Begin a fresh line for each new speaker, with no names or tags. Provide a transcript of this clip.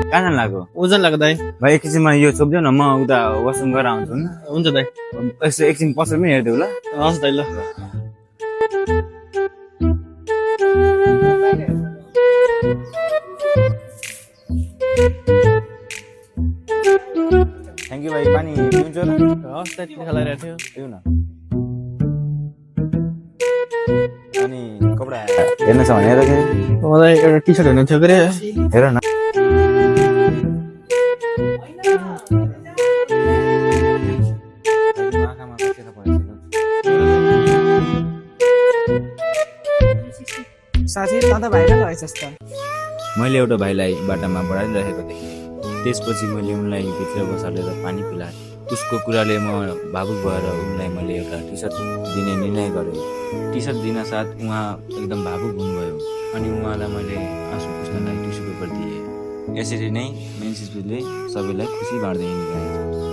कहाँ जानु लाग्यो
ओजन लाग्यो दाइ।
भाइ एकछिनमा यो छोपिदेऊ न म उता वासरुम गएर आउँछु नि
हुन्छ दाइ।
यसो एकछिन पसेर पनि हेरिदेऊ ल
हस् दाइ ल।
थ्याङ्क यू भाइ पानी पिउँछ र
हस् दाइ तिर्खा लगाइरहेको थियो।
पिउ न अनि कपडा हेर्नु छ भने हेर के
मलाई एउटा टी सर्ट हेर्नु थियो के अरे।
हेर न आँखामा पसेर परेको
साथी त त भाइरल भएछस् त।
मैले एउटा भाइलाई बाटामा बढाइरहेको देखेँ। त्यसपछि मैले उनलाई भित्र बसालेर पानी पिलाएँ। उसको कुराले म भावुक भएर उनलाई मैले एउटा टी सर्ट दिने निर्णय गरेँ। टी सर्ट दिन साथ उहाँ एकदम भावुक हुनुभयो अनि उहाँलाई मैले आँसु पुस्नलाई टिस्यु पेपर दिएँ। यसरी नै मेन्सिसले सबैलाई खुसी बाँड्दै हिँडिरहेको छ।